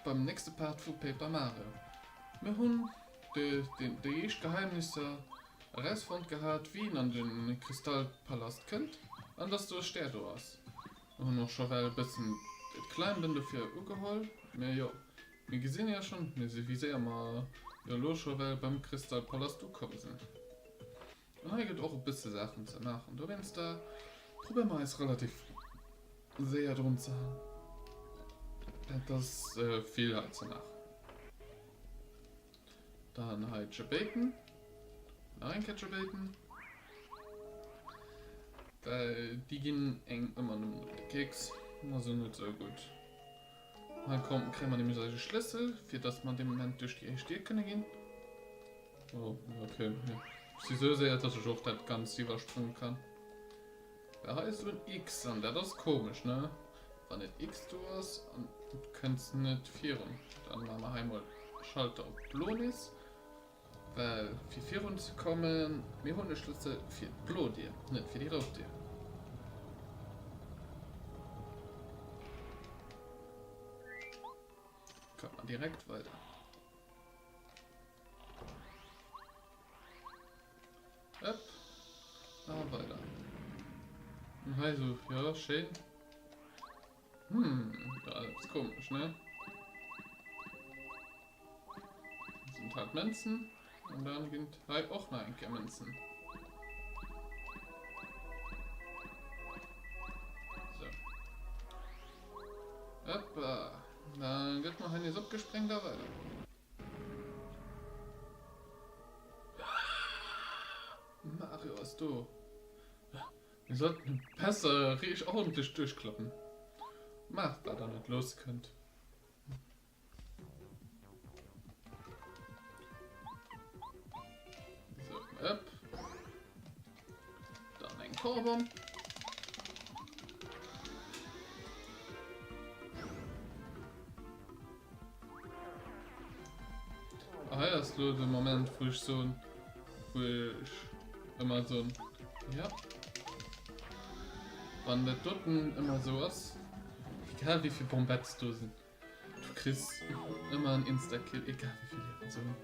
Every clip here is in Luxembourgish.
beim nächste Part vu Paper Mario. Mir hunn déi éischt Geheimnisser erausfonnt gehat, wéi een an de Kristallpalast kënnt an dass do e Stär do ass. Mir hunn och scho well e bëssen d'Climben dofir ugeholl, mee jo, mir gesinn jo schonn, wéi séier mer jo elo scho well beim Kristallpalast ukomm sinn. An hei gëtt och e bësse Saachen ze maachen, dowéinster probéiere mer eis relativ séier drun ze halen. Et ass vill hei ze maachen. Dann hei d'Jebéiten. Nach eng Kéier d'Jebéiten. Well déi ginn eng ëmmer nëmmen op de Keks. Also net esou gutt. Hei kommt, kréie mer nämlech eise Schlëssel, fir dass mer dee Moment duerch déi éischt Dier kënne ginn. Oh, okay. Ja. Si sou séier, dass ech och dat Ganzt iwwersprange kann. Well hei ass esou en X an dat ass komesch, ne? Wann et X do ass an du kënns net virun. Dann maache mer hei mol Schalter op blo nees. Well fir virun ze kommen, mir hunn e Schlëssel fir d'blo Dier, net fir déi rout Dier. Kommt mer direkt weider. Upp. A weider. Und hei so, ja, schön. Hm, da ist komisch, ne? Das sind halt Münzen. Und dann sind hei och nach eng Kéier Münzen. So. Hoppa. Dann gëtt man hei nees opgesprengt a weider. Mario ass do. Mir sollten besser riicht ordentlich duerchklappen. Maacht wat der net los kënnt. So, up. Dann eng Powerbomb. Ah, hei ass lo de Moment, wou ech soen, wou ech ëmmer soen, ja. Wann dat doten ëmmer sou ass, egal wéi vill Bombettes do sinn. Du kriss ëmmer en Instakill, egal wéi vill Liewen se hunn.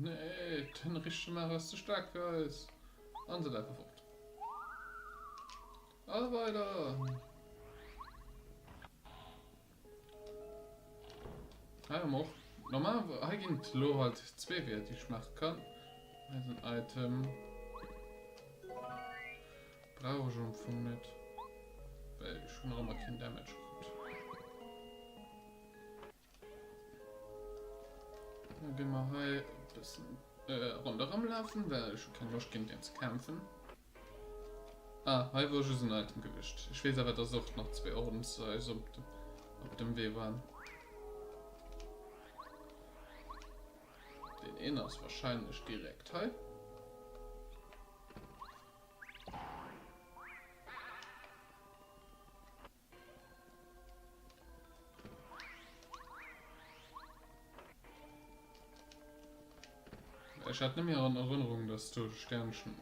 Nee, den richtege Mario ass ze staark fir eis. An se lafe fort. A weider! Hei hu mer och normal, hei ginn et elo halt zwee Weeër déi ech maache kann. Hei ass en Item. Brauch ech am Fong net, well ech hunn nach ëmmer keen Damage krut. Da gi mer hei e bëssen ronderëm lafen, well ech hu keng Loscht géint deen ze kämpfen. Ah, hei wor just en Item gewicht. Ech weess awer, dass och nach zwee Ordenszeis op dem Wee waren. Deen een ass wahrscheinlech direkt hei. Ech hat net méi an Erënnerung, dass do Sternchen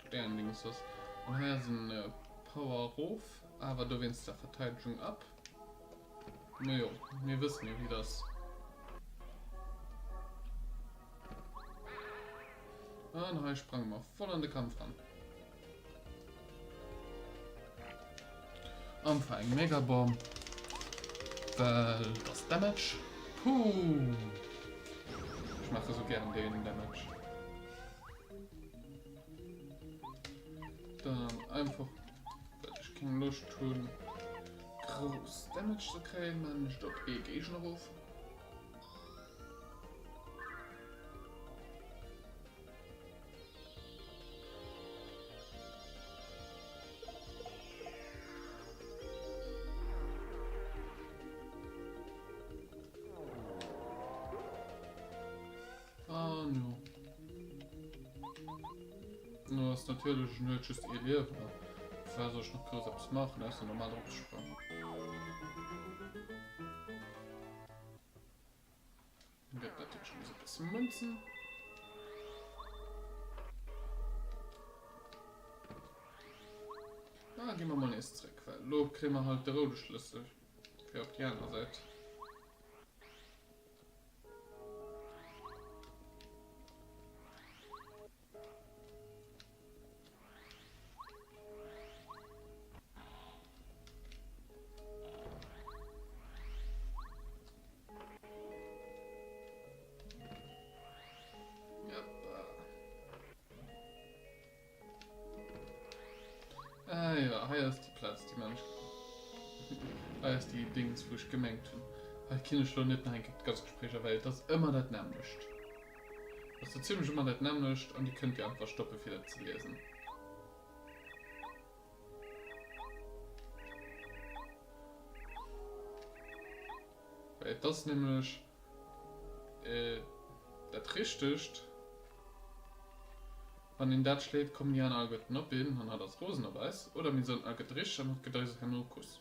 Sterndings ass. An hei ass en Power erof, awer dowéinst der Verteidegung ab. Mee jo, mir wëssen jo wéi et ass. An hei sprange mer voll an de Kampf ran. Einfach eng Megabomb. Well das Damage. Puh. Ich mache so gern den Damage. Dann einfach, weil ich keine Lust hun, groß Damage zu kriegen, dann ich dort eh Gegner ruf. Ah, no. No ass natierlech en huet just ee Liewen. Wat soll ech nach grouss eppes maachen, ausser normal drop ze sprangen. Gëtt natierlech nees e bësse Mënzen. Ah, gi mer mol nees zréck, well lo kréie mer halt de roude Schlëssel. Fir op déi aner Säit. Ah ja, hei ass déi Plaz, déi man Hei ass déi Dings, wou ech gemengt hunn. Hei kinn ech lo net nach eng Kéier d'ganz Gespréich erwähnen, et ass ëmmer dat nämmlecht. Et ass sou zimmlech ëmmer dat nämmlecht an Dir kënnt jo einfach stoppe fir dat ze liesen. Well et ass nämlech dat Richtegt, wann een dat schléit, kommen déi aner alleguerten op een an hatt ass rosen op eis. Oder mir soen alleguerte richteg an hatt gëtt eis herno e Kuss.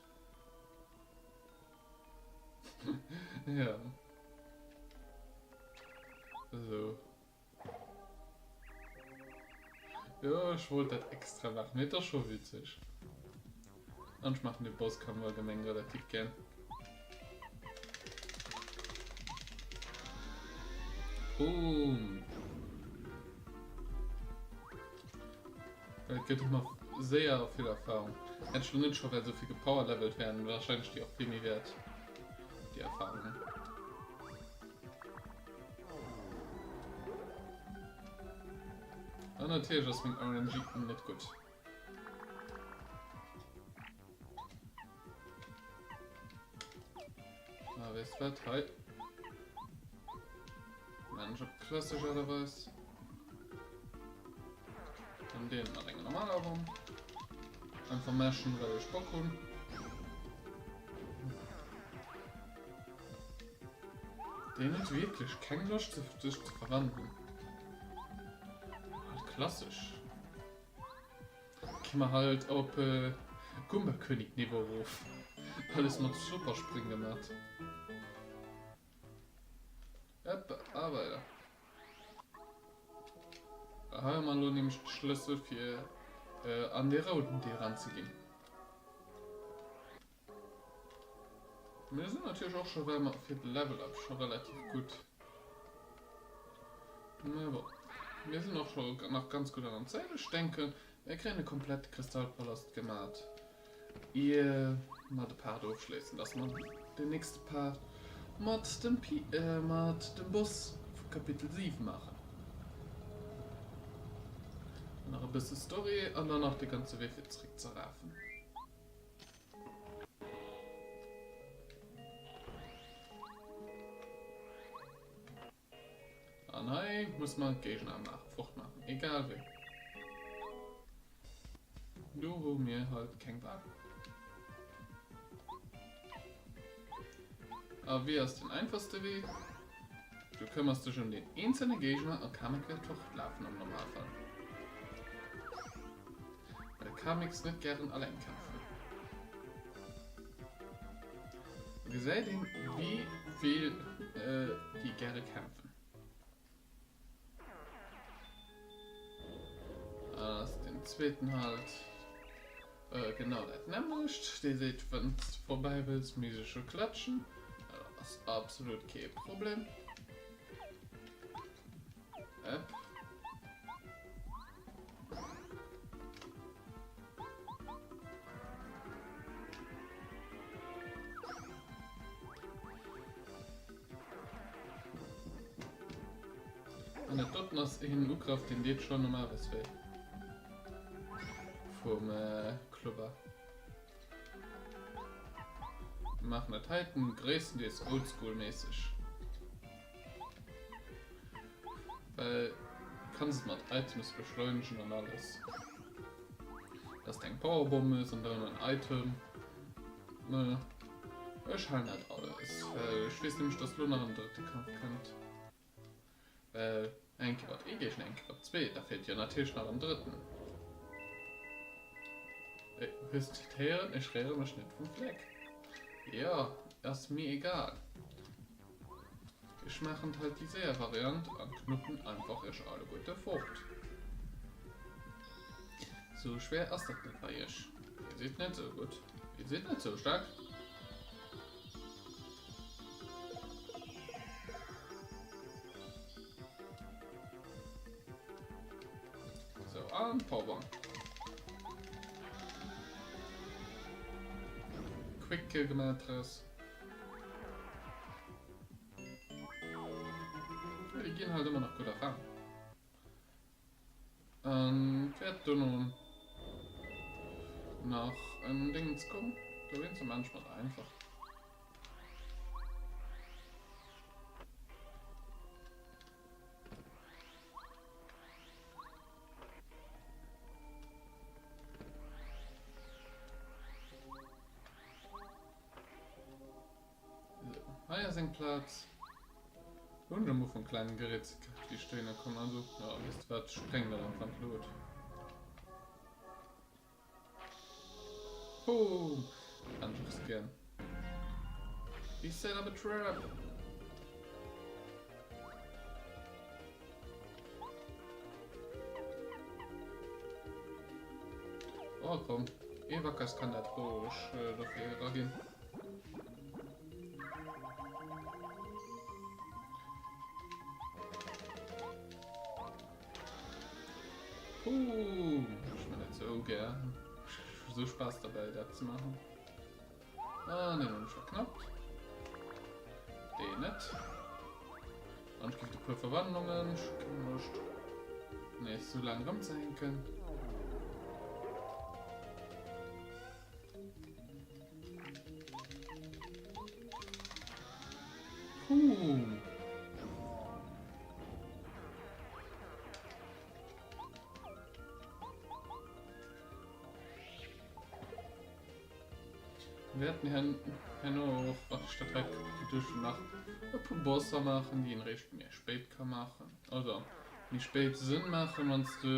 Jo. Esou. Jo, ech wollt dat extra maachen, mee et ass scho witzeg. An ech maachen de Bosskampf allgemeng relativ gär. Boom! Well et gëtt ëmmer séier vill Erfahrung. Hätt ech lo net scho well esou vill gepowerlevelt, wären wahrscheinlech déi och vill méi wäert, déi Erfahrungen. An natierlech ass meng RNG net gutt. Ah, weess wat? Hei. Maan ech op klassesch Aart a Weis. An deen mat enger normaler Bomm. Einfach mashen, well ech Bock hunn. Deen huet wierklech keng Loscht sech ze verwandelen. Halt klassesch. Gi mer halt op Goomba-König Niveau erof. Alles mat Superspring gemat. Ëpp, a weider. Hei hu mer elo nämlech de Schlëssel fir an dee rouden Deel eranzeginn. Mir sinn natierlech och scho well mer fir de Level Up scho relativ gutt. Mä bon, mir sinn och scho nach ganz gutt an der Zäit. Ech denken, mir kréien de komplette Kristallpalast gemat, ier mer de Part ofschléissen, dass mer den nächste Part mat dem Pi, mat dem Boss vu Kapitel 7 maachen. Nach e bësse Story an dann nach de ganze Wee fir zréck ze rafen. An hei muss man d'Géigner fort maachen, egal wéi. Do hu mir halt keng Wahl. A wéi ass den einfachste Wee? Du këmmers dech ëm den eenzelne Géigner a Kamek wäert fortlafen am Normalfall. Well Kameks net gären alleng kämpfen. Do gesäit een wéi vill déi gäre kämpfen. Ass den zweeten halt genau dat nämmlecht. Dee seet wann s de vorbäi wëlls muss ech scho klatschen. Dat ass absolut kee Problem. App. An dat doten ass een Ugrëff, deen deet schon normalerweis wéi. Vum äh, Klubber. Wir maachen dat heiten gréisstendeels oldschool-méisseg. Well du kanns et mat Items beschleunegen an alles. Dass du eng Powerbomb hues an dann en Item. Ne, ech halen dat alles. Well ech weess nämlech, dass lo nach en drëtte Kampf kënnt. Well eng Kéier mat ee Géigner, eng Kéier mat zwee, da feelt jo natierlech nach en drëtten. Hues de d'héieren? Ech réiere mech net vum Fleck. Jo, ass mir egal. Ech maachen halt déi séier Variant an knuppen einfach iech alleguerte fort. Sou schwéier ass dat net bei iech. Dir sidd net sou gutt. Dir sidd net sou staark. An Powerbomb. Quick Kill gemaach draus. Ja, déi ginn halt ëmmer nach gutt Erfahrung. An wäert dono nach en Dingens kommen. Dowéinst maan ech mat einfach. Hei ass eng Plaz. Hunn ech am Ufank kleng Gerätz gehat, wéi ech dohinner komm. Also, ja, weess de wat, spréng dann einfach an d'Luut. Boom! Kann ech och sou gär. He set up a trap! Oh komm, ee Wackers kann dat roueg dofir eraginn. Puh, ech man dat sou gär. Ech hu sou Spaass derbäi dat ze maachen. Ah, den hunn ech verknappt. Deen net. An ech giff e puer Verwandlungen. Ech hu keng Loscht nees sou laang rëmzehänken. Puh. Wäerten herno och, wann ech dat hei duerch hunn, nach e puer Bosser maachen, déi een eréischt méi spéit ka maachen, oder méi spéit Sënn maachen, wann s de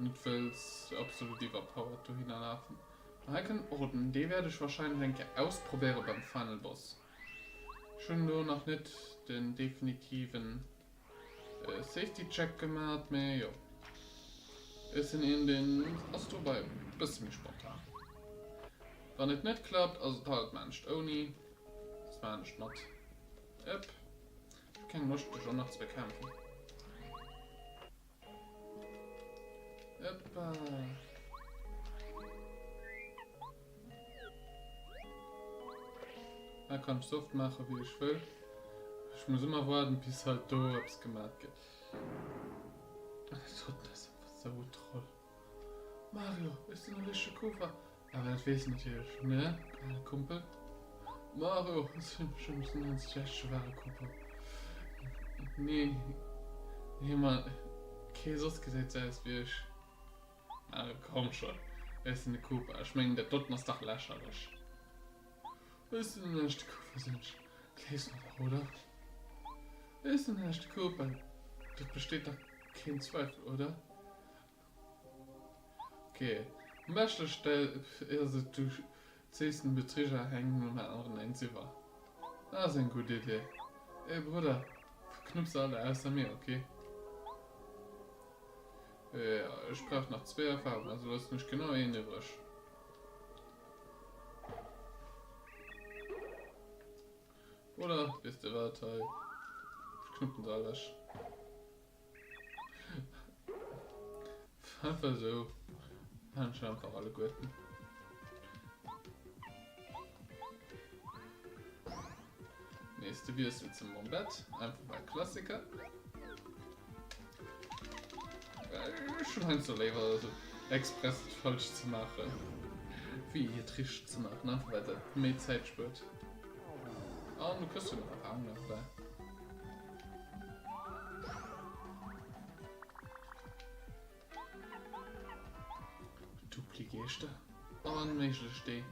net wëlls absolut iwwerpowered dohinner lafen. An hei kënnt och den, dee wäert ech wahrscheinlech eng Kéier ausprobéiere beim Final Boss. Ech hunn do nach net den definitiven Safety Check gemat, mee jo. Ech sinn een deen ass dobei e bësse méi spontan. Wann et net klappt ass et halt maanscht ouni, ass maanscht mat. Ëpp, ech hu keng Loscht dech och nach ze bekämpfen. Ëppa. Hei kann ech sou oft maachen wéi ech wëll. Ech muss ëmmer waarden bis halt do eppes gemat gëtt. Dat doten ass einfach sou Troll. Mario, ech sinn e richtege Koopa. Awer dat weess natierlech, ne, ale Kumpel? Mario, ech sinn den eenzeg echte wahre Koopa. Nee, nee Mann, kee soss gesäit sou aus wéi ech. Mario, komm schon, ech sinn de Koopa. Ech mengen, dat doten ass dach lächerlech. Ech sinn den echte Koopa, sinn ech. Gleefs mer dach, oder? Ech sinn den echte Koopa, dat besteet dach keen Zweifel, oder? Ok, am beschte stell ass et du zéis den Betriger engem nom aneren eins iwwer. Dat ass eng gutt Idee. Ey Brudder, verknupp se alle ausser mir, ok? Jo, ech brauch nach zwéi Erfahrungen, also loossen ech genau een iwwreg. Oder weess de wat, hei, ech knuppen se all ewech. Einfach esou. Machen schon einfach alleguerten. Nächste Wiessel zum Bombett. Einfach bei Klassiker. Äh, schon heiansdo léiwer also express et falsch ze maachen, wéi et richteg ze maachen, einfach well dat méi Zäit spuert. An du kriss jo nach Erfahrung nebenbei. Dupligeeschter. Onméiglech déi.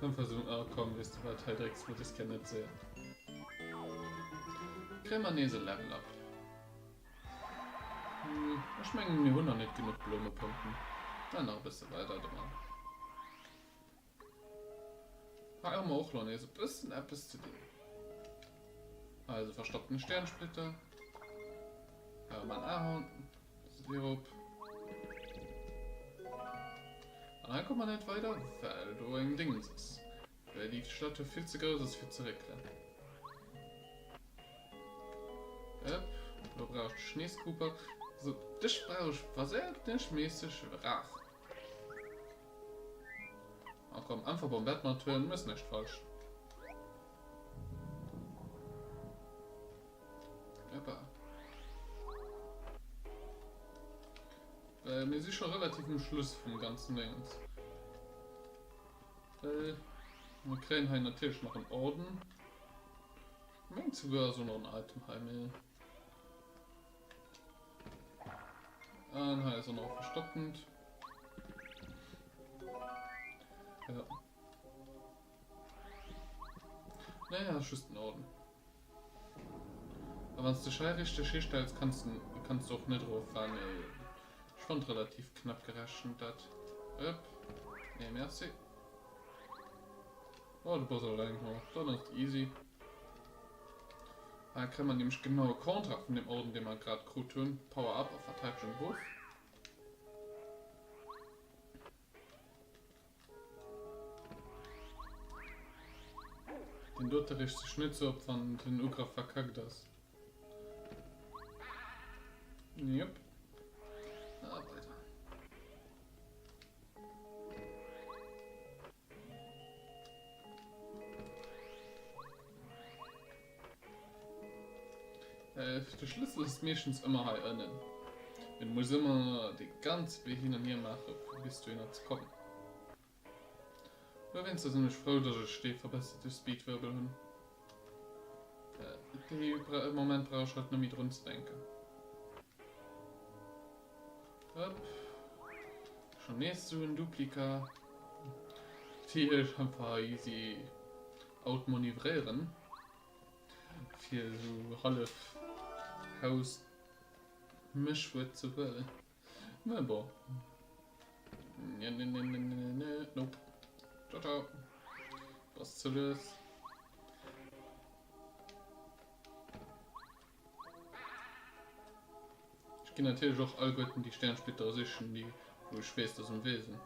Einfach so, ah komm, weess de wat, hei drécks mer dës Kéier net séier. Kréie mer nees e Level up. Ech mengen mir hunn nach net genuch Blummepumpen. Na, nach e bësse weider domat. Hei hu mer och lo nees e bëssen eppes ze dinn. Also verstoppten Sternsplitter. Hei hu mer en Ahorn. Sirup. An hei komme mer net weider, well do eng Dingens ass. Well déi Statue vill ze grouss ass fir ze réckelen. Ëpp, lo brauch ech de Schneescooper. So, dech brauch ech verhältnismäßig rar. Ah komm, einfach Bombette mat huelen, mëss näischt falsch. Ëppa. Well mir si scho relativ um Schluss vum ganzen Déngens. Well mir kréien hei natierlech nach en Orden. Mengt souguer ass och nach en Item hei, mee. An hei ass och nach e verstopptent. Ja. Naja, ass just en Orden. A wann s dech hei richteg histells, kanns de kanns de och net eroffalen, mee ech fonnt relativ knapp gerechent dat. Ëpp. Nee, merci. Oh, du bass alleng, oh, dann ass et easy. Hei kréie mer nämlech genau e Contraire vun deem Orden, dee mer grad krut hunn. Power up a Verteidegung erof. Deen dote reegt sech net sou op, wann den Ugrëff verkackt ass. Jupp. A weider. De Schlëssel ass meeschtens ëmmer hei ënnen. Mee du muss ëmmer dee ganze Wee hin an hier maachen, fir bis dohinner ze kommen. Dowéinster sinn ech frou, datt ech dee verbesserte Speedwirbel hunn. Dee Moment brauch ech halt net méi drun ze denken. Hop. Schon nees sou en Duplika. Déi ech einfach easy outmanövréieren. Fir sou hallef Haus mech huet ze huelen. Mä bon. Ne, ne, ne, ne, ne, ne. Nope. Ciao, ciao. Bass ze lues. Ech ginn natierlech och alleguerten déi Sternsplitter sichen, déi wou ech weess, dass um Wee sinn.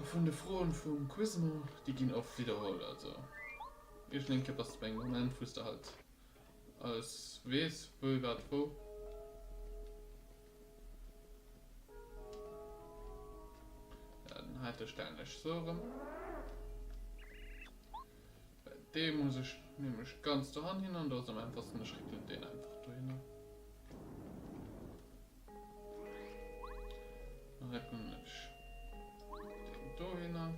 A vun de Froen vum Quizmo, déi ginn oft widderholl, also iergendeng Kéier bass de bei engem Moment, wou s de halt alles weess, wou, wat, wou. Den heite stellen ech sou erëm. Well dee muss ech nämlech ganz dohan hin an do ass am einfachsten, ech réckelen deen einfach dohinner. Dann réckelen ech deen dohinner.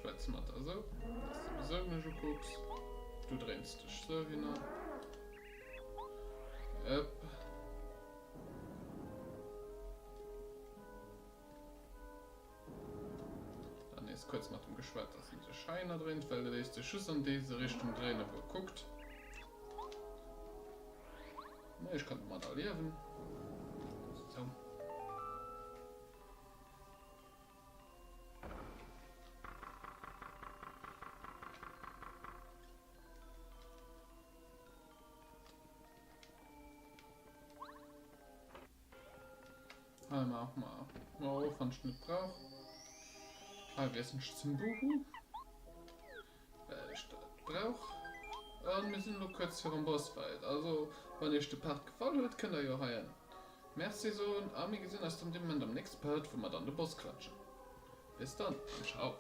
Schwätze mat der esou, dass du esou mech ukucks. Du dréins dech sou hinner. Ëpp. Dann nees kuerz mat dem geschwat, dass en sech heihinner dréint, well e léisst sech just an dése Richtung dréinen, wou e kuckt. Mee ech kann domadder liewen. Sou. Hei maache mer mol of, wann ech net brauch. Hei wiesselen ech zum Buhu, well ech dat brauch. An mir sinn elo kuerz virum Bossfight. Also, wann iech de Part gefall huet, kënnt der jo hei en Merci soen a mir gesinn eis dann dee Moment am nächste Part, wou mer dann de Boss klatschen. Bis dann an ciao.